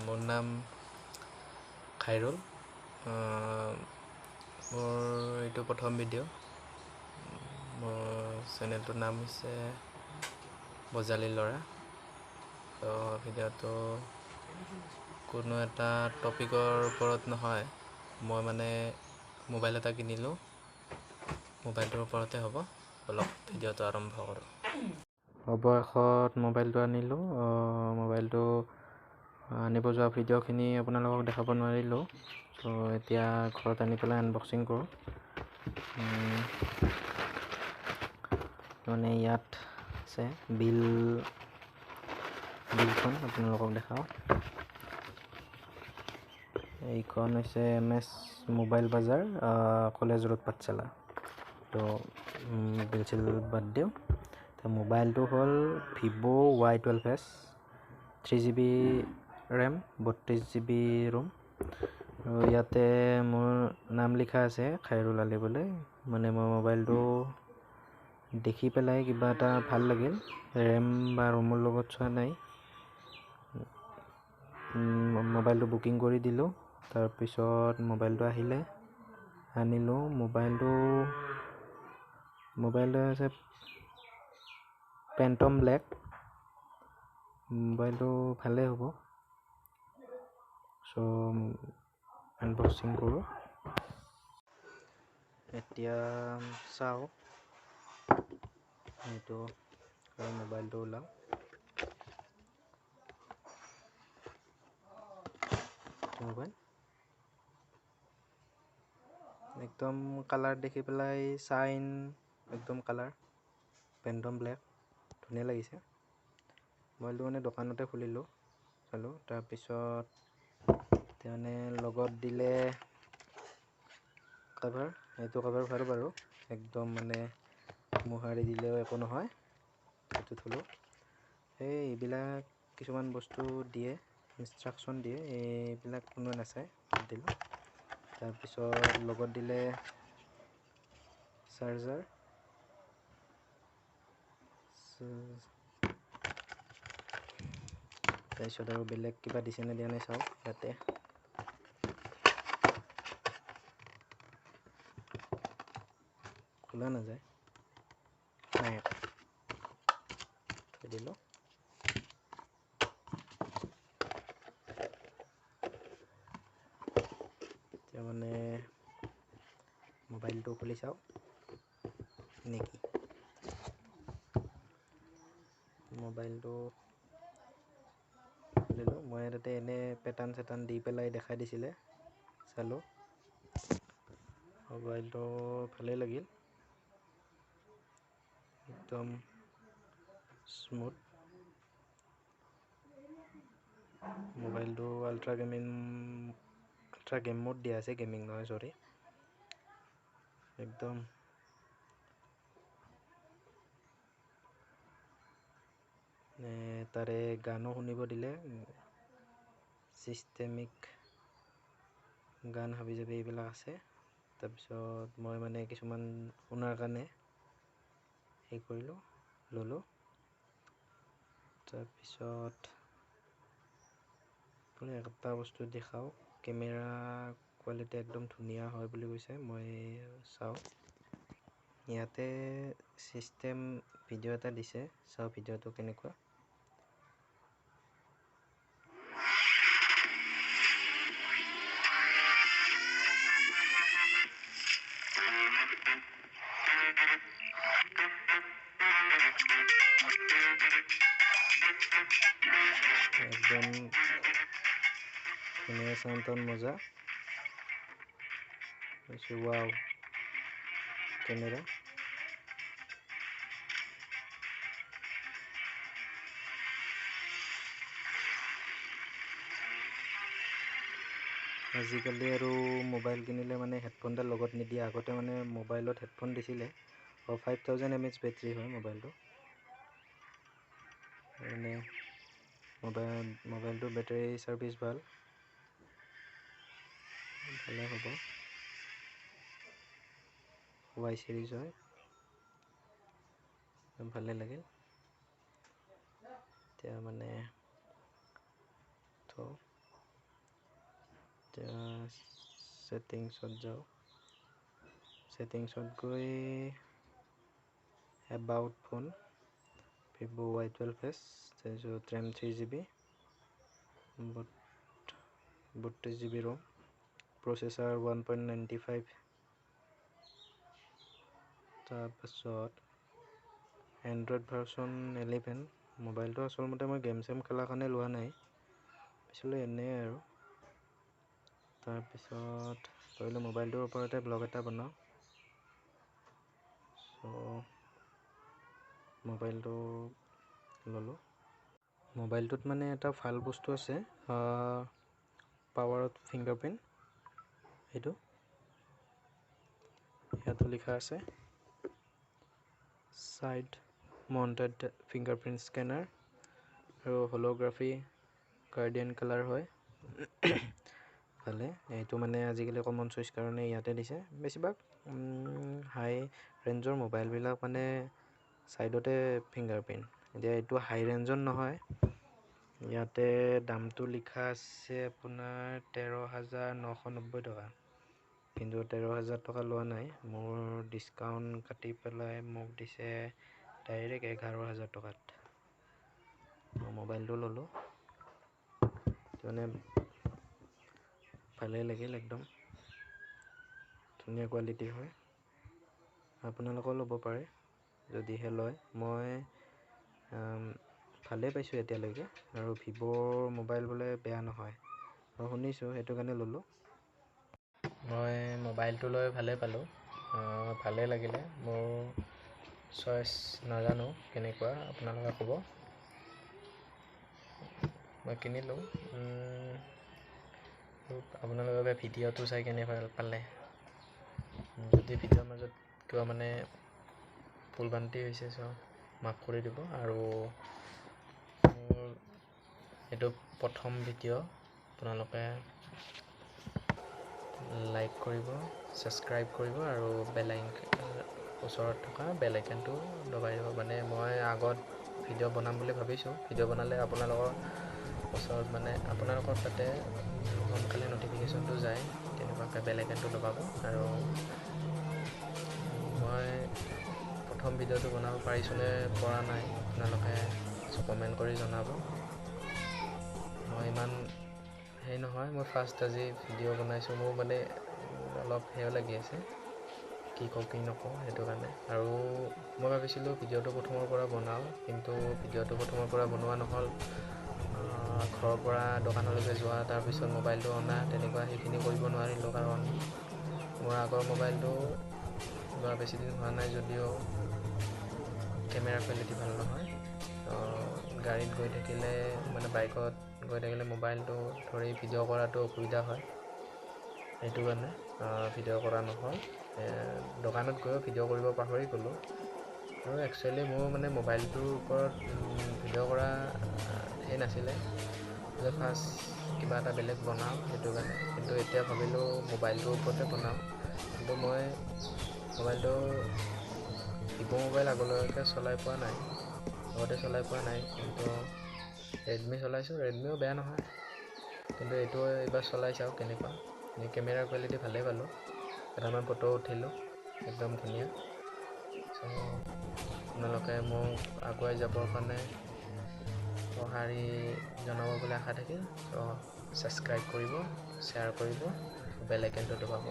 মোৰ নাম খাইৰুল। মোৰ এইটো প্ৰথম ভিডিঅ'। মোৰ চেনেলটোৰ নাম হৈছে বজালী ল'ৰা। তো ভিডিঅ'টো কোনো এটা টপিকৰ ওপৰত নহয়, মই মানে মোবাইল এটা কিনিলোঁ, মোবাইলটোৰ ওপৰতে হ'ব। অলপ ভিডিঅ'টো আৰম্ভ কৰোঁ। অৱশেষত মোবাইলটো আনিলোঁ। মোবাইলটো আনিব যোৱা ভিডিঅ'খিনি আপোনালোকক দেখাব নোৱাৰিলোঁ। ত' এতিয়া ঘৰত আনি পেলাই আনবক্সিং কৰোঁ। মানে ইয়াত আছে বিলখন আপোনালোকক দেখাওঁ। এইখন হৈছে এম এছ মোবাইল বজাৰ, কলেজ ৰোড, পাঠশালা। তো বিল চিল বাদ দিওঁ। তো মোবাইলটো হ'ল Vivo Y12s, 3 GB RAM, 32 GB ROM. আৰু ইয়াতে মোৰ নাম লিখা আছে খাইৰুল আলী বুলি। মানে মই মোবাইলটো দেখি পেলাই কিবা এটা ভাল লাগিল, ৰেম বা ৰোমৰ লগত চোৱা নাই। মোবাইলটো বুকিং কৰি দিলোঁ। তাৰপিছত মোবাইলটো আহিলে, আনিলোঁ মোবাইলটো। হৈছে ফেণ্টম ব্লেক। মোবাইলটো ভালেই হ'ব। চ' আনবক্সিং কৰোঁ এতিয়া, চাওঁ। এইটো মোবাইলটো ওলাওঁ। মোবাইল একদম কালাৰ দেখি পেলাই চাইন, একদম কালাৰ ফেণ্টম ব্লেক, ধুনীয়া লাগিছে। মোবাইলটো মানে দোকানতে খুলিলোঁ, চালোঁ। তাৰপিছত এতিয়া মানে লগত দিলে কাভাৰ। এইটো কাভাৰ ভাল বাৰু, একদম মানে মোহাৰি দিলেও একো নহয়। সেইটো থ'লোঁ। এই এইবিলাক কিছুমান বস্তু দিয়ে, ইনষ্ট্ৰাকশ্যন দিয়ে, এইবিলাক কোনোৱে নাচায়, দিলোঁ। তাৰপিছত লগত দিলে চাৰ্জাৰ। তাৰপিছত আৰু বেলেগ কিবা দিছে নে দিয়া নাই চাওঁ। ইয়াতে খোলা নাযায়, নাই, থৈ দিলোঁ। এতিয়া মানে মোবাইলটো খুলি চাওঁ নেকি। মোবাইলটো খুলিলোঁ মই। তাতে এনেই পেটাৰ্ণ চেটাৰ্ণ দি পেলাই দেখাই দিছিলে, চালোঁ। মোবাইলটো ভালেই লাগিল, একদম স্মুথ। মোবাইলটো ultra gaming, ultra game mode দিয়া আছে, গেমিং নহয়, চৰি। একদম তাৰে গানো শুনিব দিলে, চিষ্টেমিক গান হাবি জাবি এইবিলাক আছে। তাৰপিছত মই মানে কিছুমান শুনাৰ কাৰণে হেৰি কৰিলোঁ, ল'লোঁ। তাৰপিছত এটা বস্তু দেখাওঁ, কেমেৰা কোৱালিটি একদম ধুনীয়া হয় বুলি কৈছে। মই চাওঁ, ইয়াতে চিষ্টেম ভিডিঅ' এটা দিছে, চাওঁ ভিডিঅ'টো কেনেকুৱা। একদম ধুনীয়া, চাউণ্ড টাউণ্ড মজা। Wow camera. আজিকালি আৰু মোবাইল কিনিলে মানে হেডফোনডাল লগত নিদিয়ে। আগতে মানে মোবাইলত হেডফোন দিছিলে। অঁ, 5000 mAh battery হয় মোবাইলটো। মানে মোবাইলটোৰ বেটেৰী চাৰ্ভিচ ভাল, ভালে হ'ব। ৱাই চিৰিজ হয়, ভালে লাগিল। এতিয়া মানে থওঁ। এতিয়া ছেটিংছত যাওঁ। ছেটিংছত গৈ এবাউট ফোন, ভিভ' Y12s, তাৰপিছত RAM 3 GB, 32 GB ROM, processor 1.95। তাৰপাছত এণ্ড্ৰইড ভাৰ্চন 11। মোবাইলটো আচলমতে মই গেম চেম খেলাৰ কাৰণে লোৱা নাই, পিছলৈ এনেই আৰু। তাৰপিছত ভাবিলোঁ মোবাইলটোৰ ওপৰতে ব্লগ এটা বনাওঁ। চ' মোবাইলটো ল'লোঁ। মোবাইলটোত মানে এটা ভাল বস্তু আছে, পাৱাৰত ফিংগাৰপ্ৰিণ্ট। এইটো ইয়াতো লিখা আছে ছাইড মাউণ্টেড ফিংগাৰপ্ৰিণ্ট স্কেনাৰ আৰু হল'গ্ৰাফি গাৰ্ডিয়ান কালাৰ হয়। ভালে, এইটো মানে আজিকালি কমন চইচ কাৰণে ইয়াতে দিছে। বেছিভাগ হাই ৰেঞ্জৰ মোবাইলবিলাক মানে ছাইডতে ফিংগাৰপ্ৰিণ্ট। এতিয়া এইটো হাই ৰেঞ্জৰ নহয়। ইয়াতে দামটো লিখা আছে আপোনাৰ 13,990 টকা। কিন্তু 13,000 টকা লোৱা নাই, মোৰ ডিছকাউণ্ট কাটি পেলাই মোক দিছে ডাইৰেক্ট 11,000 টকাত। মই মোবাইলটো ল'লোঁ, মানে ভালেই লাগিল, একদম ধুনীয়া কোৱালিটিৰ হয়। আপোনালোকেও ল'ব পাৰে যদিহে লয়। মই ভালেই পাইছোঁ এতিয়ালৈকে। আৰু ভিভ'ৰ মোবাইল বোলে বেয়া নহয়, মই শুনিছোঁ, সেইটো কাৰণে ল'লোঁ। মই মোবাইলটো লৈ ভালেই পালোঁ, ভালেই লাগিলে। মোৰ চইচ নাজানো কেনেকুৱা, আপোনালোকে ক'ব। মই কিনিলোঁ। আপোনালোকে ভিডিঅ'টো চাই কেনে ভাল পালে? যদি ভিডিঅ'ৰ মাজত কিবা মানে ভুল ভ্ৰান্তি হৈছে, চ' মাফ কৰি দিব। আৰু মোৰ এইটো প্ৰথম ভিডিঅ'। আপোনালোকে লাইক কৰিব, ছাবস্ক্ৰাইব কৰিব আৰু বেল ওচৰত থকা বেল আইকনটো দবাই দিব। মানে মই আগত ভিডিঅ' বনাম বুলি ভাবিছোঁ। ভিডিঅ' বনালে আপোনালোকৰ ওচৰত, মানে আপোনালোকৰ তাতে সোনকালে ন'টিফিকেশ্যনটো যায়, তেনেকুৱাকৈ বেল আইকনটো দবাব। আৰু মই প্ৰথম ভিডিঅ'টো বনাব পাৰিছোঁনে পৰা নাই, আপোনালোকে কমেণ্ট কৰি জনাব। মই ইমান হেৰি নহয়, মই ফাৰ্ষ্ট আজি ভিডিঅ' বনাইছোঁ। মোৰ মানে অলপ সেও লাগি আছে, কি কওঁ কি নকওঁ, সেইটো কাৰণে। আৰু মই ভাবিছিলোঁ ভিডিঅ'টো প্ৰথমৰ পৰা বনাওঁ, কিন্তু ভিডিঅ'টো প্ৰথমৰ পৰা বনোৱা নহ'ল। ঘৰৰ পৰা দোকানলৈকে যোৱা, তাৰপিছত মোবাইলটো অনা, তেনেকুৱা সেইখিনি কৰিব নোৱাৰিলোঁ, কাৰণ মোৰ আগৰ মোবাইলটো লোৱা বেছি দিন হোৱা নাই যদিও কেমেৰা কোৱালিটি ভাল নহয়। গাড়ীত গৈ থাকিলে, মানে বাইকত গৈ থাকিলে মোবাইলটো ধৰি ভিডিঅ' কৰাটো অসুবিধা হয়। সেইটো কাৰণে ভিডিঅ' কৰা নহ'ল। দোকানত গৈও ভিডিঅ' কৰিব পাহৰি গ'লোঁ। আৰু একচুৱেলি মোৰ মানে মোবাইলটোৰ ওপৰত ভিডিঅ' কৰা সেই নাছিলে যে ফাৰ্ষ্ট কিবা এটা বেলেগ বনাওঁ, সেইটো কাৰণে। কিন্তু এতিয়া ভাবিলোঁ মোবাইলটোৰ ওপৰতে বনাওঁ। কিন্তু মই মোবাইলটো, ভিভ' মোবাইল আগলৈকে চলাই পোৱা নাই, আগতে চলাই পোৱা নাই, কিন্তু ৰেডমি চলাইছোঁ। ৰেডমিও বেয়া নহয়, কিন্তু এইটো এইবাৰ চলাই চাওঁ কেনেকুৱা। কেমেৰা কোৱালিটি ভালেই পালোঁ, কেইটামান ফটো উঠিলোঁ, একদম ধুনীয়া। চ' আপোনালোকে মোক আগুৱাই যাবৰ কাৰণে সঁহাৰি জনাব বুলি আশা থাকিল। চ' ছাবস্ক্ৰাইব কৰিব, শ্বেয়াৰ কৰিব, বেল আইকনটো দবাব।